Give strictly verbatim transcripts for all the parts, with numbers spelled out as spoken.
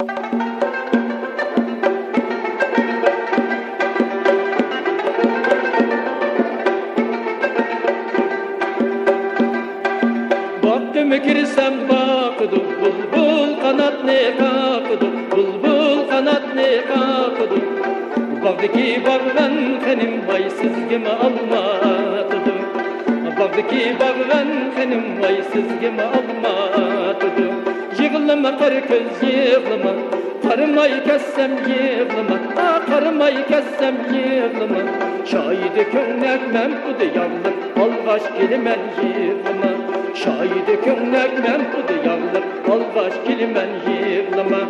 باغقىمۇ كىرسەم باقىدۇ، بۇلبۇل قاناتنى قاقىدۇ، بۇلبۇل قاناتنى قاقىدۇ. باغدىكى باغۋەن خېنىم، ۋاي سىزگىمۇ ئالما ئاتىدۇ. باغدىكى باغۋەن خېنىم، ۋاي سىزگىمۇ ئالما ئاتىدۇ. يىغلىما قارا كۆز، يىغلىما. قارىماي كەتسەم يىغلىما، ئا، قارىماي كەتسەم يىغلىما. شايىدى كۆڭلەك مەن بۇدا ياغلىق، ئالغاچ كېلىمەن يىغلىما. شايىدى كۆڭلەك مەن بۇدا ياغلىق، ئالغاچ كېلىمەن يىغلىما.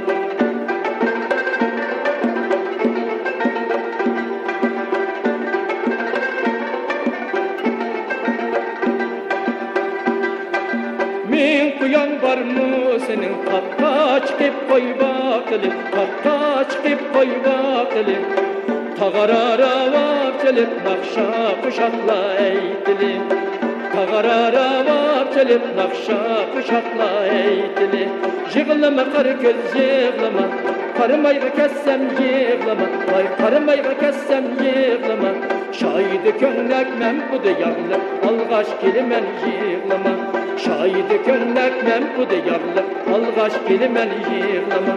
مىڭ قۇياڭ بارمۇ سېنىڭ، قاپقا چىقىپ قوي باقىلى، قاپقا چىقىپ قوي باقىلى. تاغارا راۋاب چېلىپ ناخشا قوشاقلار ئېيتىلى. تاغارا راۋاب چېلىپ ناخشا قوشاقلار ئېيتىلى. يىغلىما قارا كۆز، يىغلىما. قارىمايغا كەتسەم يىغلىما. ۋاي قارىمايغا كەتسەم يىغلىما. شايىدى كۆڭلەك مەن بۇدا ياغلىق، ئالغاچ كېلىمەن يىغلىما. شايىدى كۆڭلەك مەن بۇدا ياغلىق، ئالغاچ كېلىمەن يىغلىما.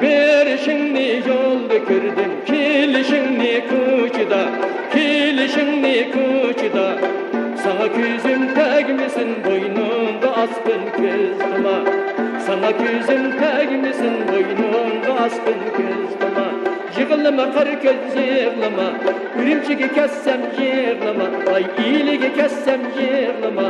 بېرىشىڭنى يولدا كۆردۈم، كېلىشىڭنى كوچىدا، كېلىشىڭنى كوچىدا. ساڭا كۆزۈم تەگمىسۇن، بوينۇڭغا ئاسقىن كۆز قىما. ساڭا كۆزۈم تەگمىسۇن، بوينۇڭغا ئاسقىن كۆز قىما. يىغلىما قارا كۆز، يىغلىما. ئۈرۈمچىگە كەتسەم يىغلىما، ئاي ئىلىگە كەتسەم يىغلىما.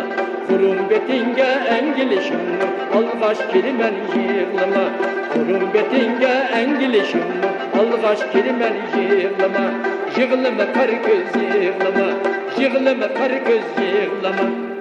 خۇرۇم بېتىڭگە ئەگىلىشىمنى ئالغاچ كېلىمەن يىغلىما. خۇرۇم بېتىڭگە ئەگىلىشىمنى ئالغاچ كېلىمەن يىغلىما. يىغلىما قارا كۆز، يىغلىما. يىغلىما قارا كۆز، يىغلىما.